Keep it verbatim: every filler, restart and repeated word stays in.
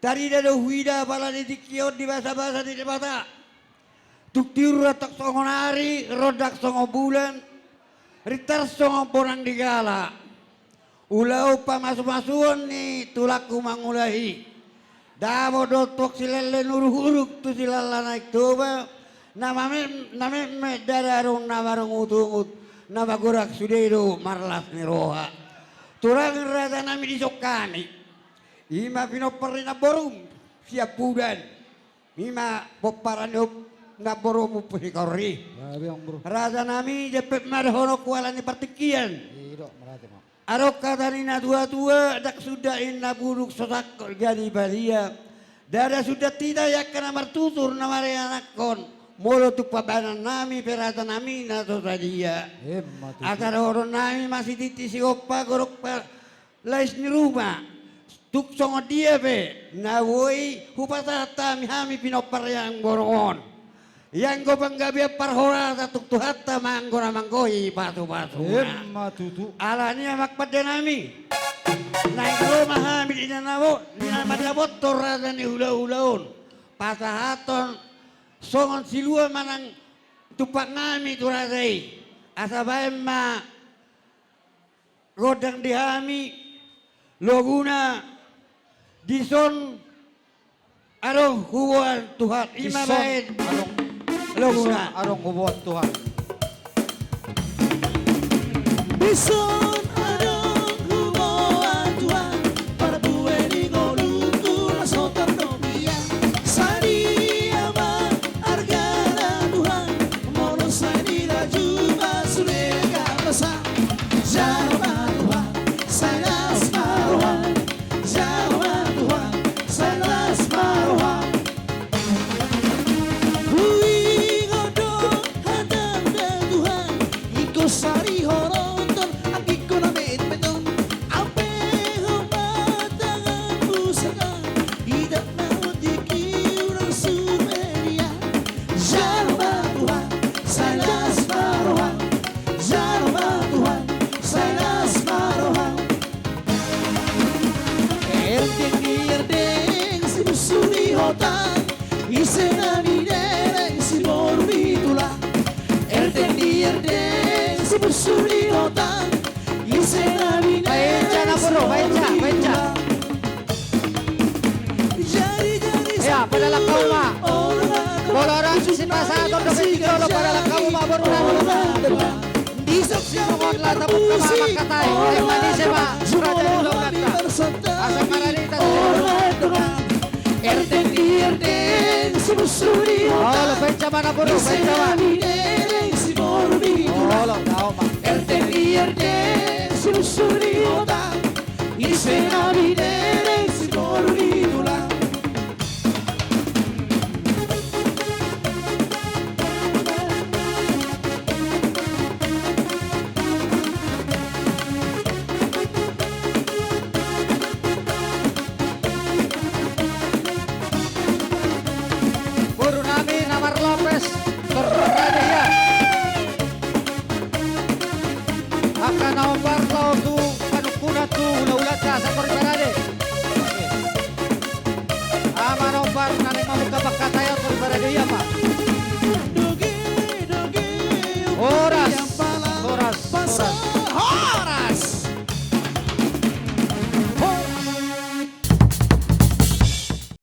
Tarida do huida apala di tingki on di basabasa ni Debata. Tung tiur rondang songon ari, rondang songon bulan, rintar songon bonang di gala. Ulaon pamasumasuon ni tulangku mangulahi. Dapot do tong silele nuruk-uruk tu silala Naeng Toba, na mame-, na metmet ndada adong na marungut-ungut, na magodang sude do marlas ni roha. Turangan raja nami dison hami. Ima pinompar ni namborum siampudan. Ima pomparan ni namborum Ompu Sikorri. Raja nami, jempek ma dohononku ala ni partingkian. Adong hata ni natua-tua, ndang suda inna buduk so sangkot gani badia. Ndada suda hita i angka na martutur na marianakhon. Molo tu pambahenan nami pe raja nami na so sadia. Asa dohonon nami ma sititi sigompa godang pa lais ni ruma. Tung songon dia pe na boi hupasahat hami, hami pinompar ni namborum on. Ianggo panggabean parhorasan tung Tuhanta ma anggo na manggohi pasu-pasuna. Alani i amang pande nami, naeng ro ma hami di na mandapothon raja ni hula-hula on pasahathon songon silua manang tumpak nami tu raja i. Asa baen ma gondang di hami loguna dison adong huboan Tuhan. Ima baen loguna. Dison adong huboan Tuhan. Dison adong huboan Tuhan, parbue ni ngolungku na so tardomian. Sadia ma argana Tuhan, molo sai nilaju ma sude angka basa. Jalo ma Tuhan, sai las ma roham. Jalo ma Tuhan, sai las ma roham. Huingot do hataM da Tuhan, ingkon sarihoronton anggingku na metmet on. Ampe homa tanganMu sangkap, idatna otik i unang sumerian. Jalo ma Tuhan, sai las ma roham. Jalo ma Tuhan, sai las ma roham. Erdeng di erdeng, sibusu di hotang, ise na binereng, siboru di tulang. Erdeng di erdeng, sibusu di hotang, ise na binereng, siboru di tulang. Jadi, jadi, ya, padalan hamu ma. Molo adong sipasahaton dope di jolo, padalan hamu ma boru nami. Di son songon na tabuka ma mangkatai, e, manise ma raja ni ulaonta. Asa marade hita tu jolo. Erdeng di erdeng, sibusu di hotang. Olo, baen hamu ma na boru, baen hamu ma. Erdeng di erdeng, sibusu di hotang. Ise na binereng, siboru di tulang. Boru nami na marlopes, tor parade ia. Angka na hombar laho tu panungkunan tu hula-hulanta asa tor parade. Ama na hombar na naeng mamungka mangkatai, tor parade ia ma.